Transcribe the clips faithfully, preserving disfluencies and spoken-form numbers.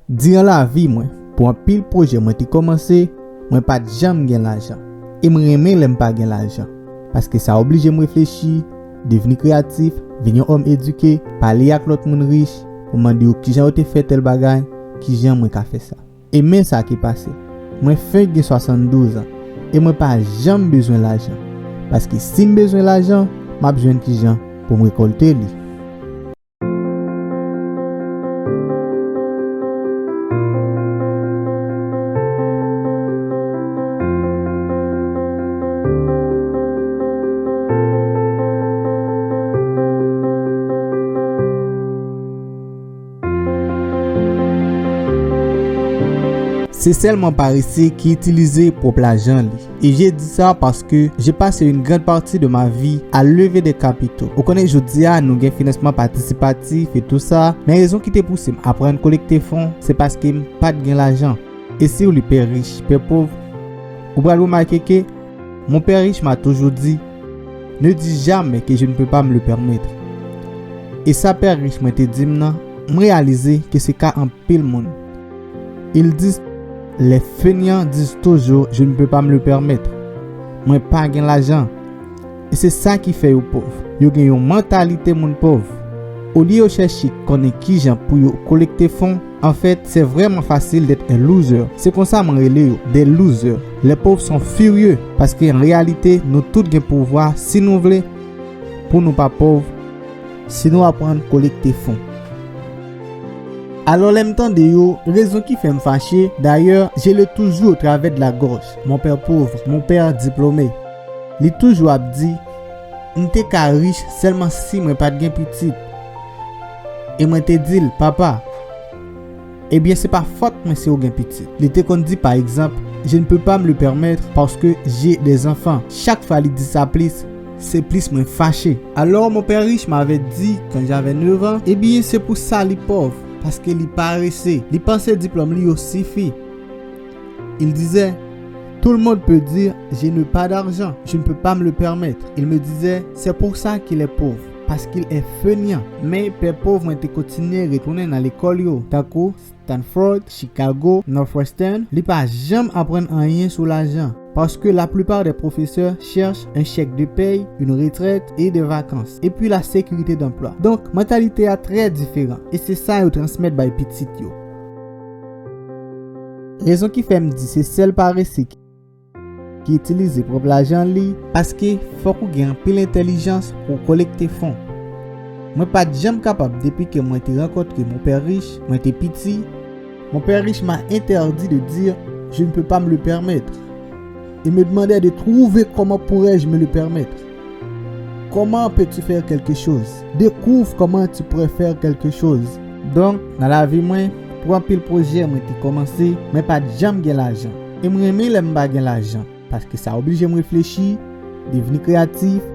Diran lavi mwen, pou anpil pwojè mwen te kòmanse, mwen pa t janm gen lajan. E m renmen lè m pa gen lajan, paske sa oblije m reflechi, devni kreyatif, vin yon òm edike, pale ak lòt moun rich, pou mande yo kijan yo te fè tèl bagay, kijan mwen ka fè sa. E men sa ki pase. Mwen fenk gen swasanndouz an, e mwen pa janm bezwen lajan. Paske si m bezwen lajan, m ap jwenn kijan pou m rekòlte li. Se sèlman parese ki itilize pwòp lajan li. Et je dis ça parce que j'ai passé une grande partie de ma vie à lever des capitaux. Ou konnen jodi a nou gen finansman patisipatif e tou sa, men rezon ki te pouse m aprann kolekte fon, se paske m pa t gen lajan. E si w li Père riche, Père pauvre, ou pral remake ke mon père riche m'a toujours dit, ne dis jamais que je ne peux pas me le permettre. E sa Père riche mwen te di m nan, m reyalize ke se ka anpil moun. Ils disent, les feignants disent toujours, je ne peux pas me le permettre. Mwen pa gen lajan. E se sa ki fè yo pòv. Yo gen yon mantalite moun pòv. Olye yo chèche konnen kijan pou yo kolekte fon, anfèt, c'est vraiment facile d'être un loser. Se konsa mwen rele yo, des losers. Les pauvres sont furieux, paske an reyalite, nou tout gen pouvwa, si nou vle, pou nou pa pòv, si nou aprann kolekte fon. Alò, lè m tande yo, rezon ki fè m fache, d'ailleurs, je le toujours au travers de la gorge. Mon père pauvre, mon père diplômé. Li toujou ap di, m te ka rich sèlman si mwen pa t gen pitit. E mwen te di l, papa, ebyen, se pa fòt mwen si w gen pitit. Li te konn di, pa egzanp, je ne peux pas me le permettre parce que j'ai des enfants. Chak fwa li di sa plis, se plis mwen fache. Alors, mon père riche m'avait dit, quand j'avais neuf ans, ebyen, se pou sa li pòv, paske li parese. Li panse diplòm li yo sifi. Il disait, tout le monde peut dire, je n'ai pas d'argent, je ne peux pas me le permettre. Il me disait, c'est pour ça qu'il est pauvre, parce qu'il est feignant. Men pè pòv mwen te kontinye retounen nan lekòl yo, tankou Stanford, Chicago, Northwestern, li pa janm aprann anyen sou lajan. Parce que la plupart des professeurs cherchent un chèque de paye, une retraite et des vacances, et puis la sécurité d'emploi. Donk, mantalite a trè diferan, e se sa yo transmèt bay pitit yo. Rezon ki fè m di se sèl parese ki, ki itilize pwòp lajan li, paske fòk ou gen anpil entèlijans pou w kolekte fon. Mwen pa t janm kapab depi ke mwen te rankontre mon père riche, mwen te piti, mon père riche m'a interdit de dire, je ne peux pas me le permettre. Il me demandait de trouver comment pourrais-je me le permettre. Comment peux-tu faire quelque chose? Découvre comment tu pourrais faire quelque chose. Donk, nan lavi mwen, pou anpil pwojè mwen te kòmanse, mwen pa t janm gen lajan. E m renmen lè m pa gen lajan, paske sa oblije m reflechi, devni kreyatif,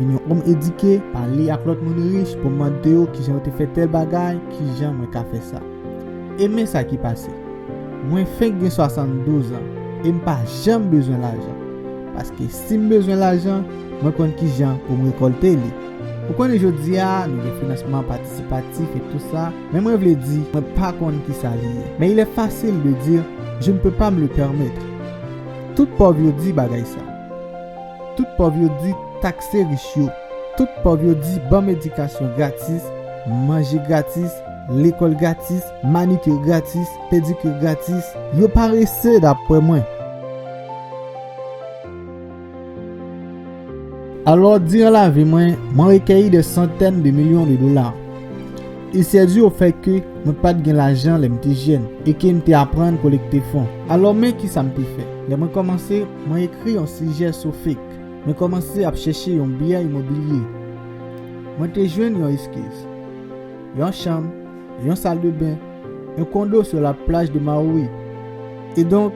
vin yon òm edike, pale ak lòt moun rich pou m mande yo kijan yo te fè tèl bagay, kijan mwen ka fè sa. E men sa ki pase. Mwen fenk gen swasanndouz an, e m pa janm bezwen lajan. Paske si m bezwen lajan, mwen konn kijan pou m rekòlte li. Ou konnen jodi a, nou gen finansman patisipatif e tou sa, men mwen vle di, mwen pa konn kisa li ye. Mais il est facile de dire, je ne peux pas me le permettre. Tout pòv yo di bagay sa. Tout pòv yo di takse rich yo. Tout pòv yo di ban m edikasyon gratis, manje gratis, lekòl gratis, manikir gratis, pedikir gratis. Yo parese dapre mwen. Alò, diran lavi mwen, mwen rekeyi des centaines de millions de dollars. E se di o fè ke mwen pa t gen lajan lè m te jèn e ke m te aprann kolekte fon. Alò, men kisa m te fè. Lè mwen kòmanse, mwen ekri yon sijè sou Fake. Mwen kòmanse ap chèche yon byen imobilye. Mwen te jwenn yon eskiz. Yon chanm, yon sal de ben, yon kondo sou la plaj de Maui. E donk,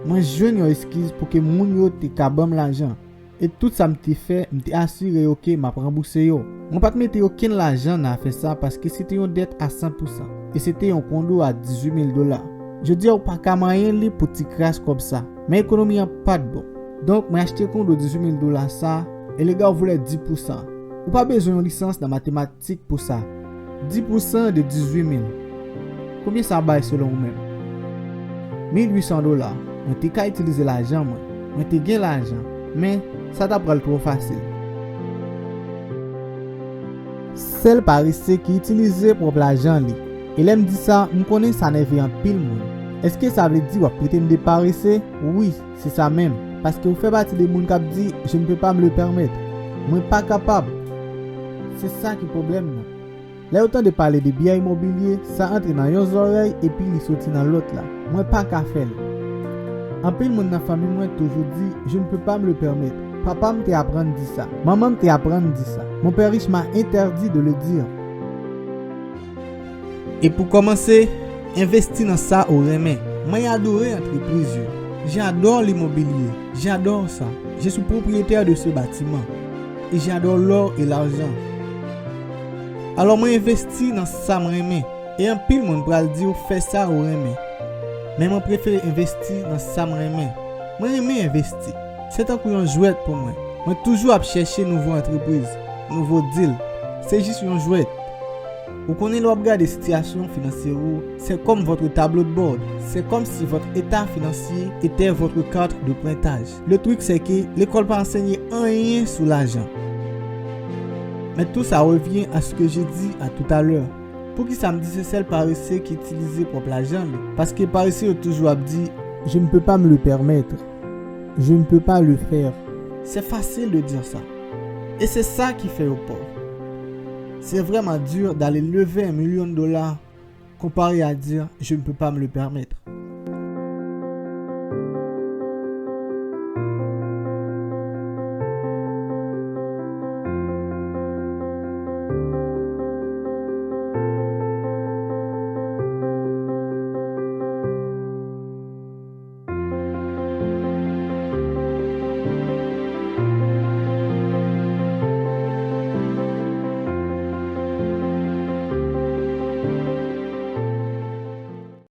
mwen jwenn yon eskiz pou ke moun yo te ka ban m lajan. E tout sa m te fè, m te asire yo ke m ap ranbouse yo. Mwen pa t mete okenn lajan nan afè sa paske se te yon dèt a san pou san. E se te yon kondo a dizuit mil dola. Jodi a, ou pa ka manyen li pou ti kras kòb sa. Men ekonomi an pa t bon. Donk, mwen achte kondo dizuit mil dola sa, e lega ou vle dis pou san. Ou pa bezwen yon lisans nan matematik pou sa. Dis pou san de dizuit mil. Konbyen sa bay selon ou menm? Mil uit san dola. Mwen te ka itilize lajan mwen. Mwen te gen lajan. Men, sa ta pral twò fasil. Sèl parese ki itilize pwòp lajan li. E lè m di sa, m konnen sa nève anpil moun. Èske sa vle di w ap trete m de parese? Wi, se sa menm. Paske ou fè pati de moun k ap di, "Je ne peux pas me le permettre." Mwen pa kapab. Se sa ki pwoblèm nan. Lè yo tande pale de byen imobilye, sa antre nan yon zòrèy epi li soti nan lòt la. Mwen pa ka fè l. Anpil moun nan fanmi mwen toujou di, "Je ne peux pas me le permettre." Papa m te aprann di sa. Manman m te aprann di sa. Mon père riche m'a interdit de le dire. E pou kòmanse, envesti nan sa ou renmen. Mwen adore antrepriz yo. J'adore l'immobilier. J'adore ça. Je suis propriétaire de ce bâtiment. Et j'adore l'or et l'argent. Alò mwen envesti nan sa m renmen. E anpil moun pral di w fè sa ou renmen. Men mwen prefere envesti nan sa m renmen. Mwen renmen envesti. Se tankou yon jwèt pou mwen. Mwen toujou ap chèche nouvo antrepriz, nouvo deal. Se jis yon jwèt. Ou konnen lè w ap gade sitiyasyon finansyè ou, c'est comme votre tableau de bord. C'est comme si votre état financier était votre carte de pointage. Le truc, c'est que lekòl pa ansenye anyen sou lajan. Men tou sa revyen a ce que j'ai dit à tout à l'heure. Poukisa m di se sèl parese ki itilize pwòp lajan li? Paske parese yo toujou ap di, "Je ne peux pas me le permettre. Je ne peux pas le faire." C'est facile de dire ça. E se sa ki fè yo pòv. C'est vraiment dur d'aller lever un million de dollars comparé à dire, "Je ne peux pas me le permettre."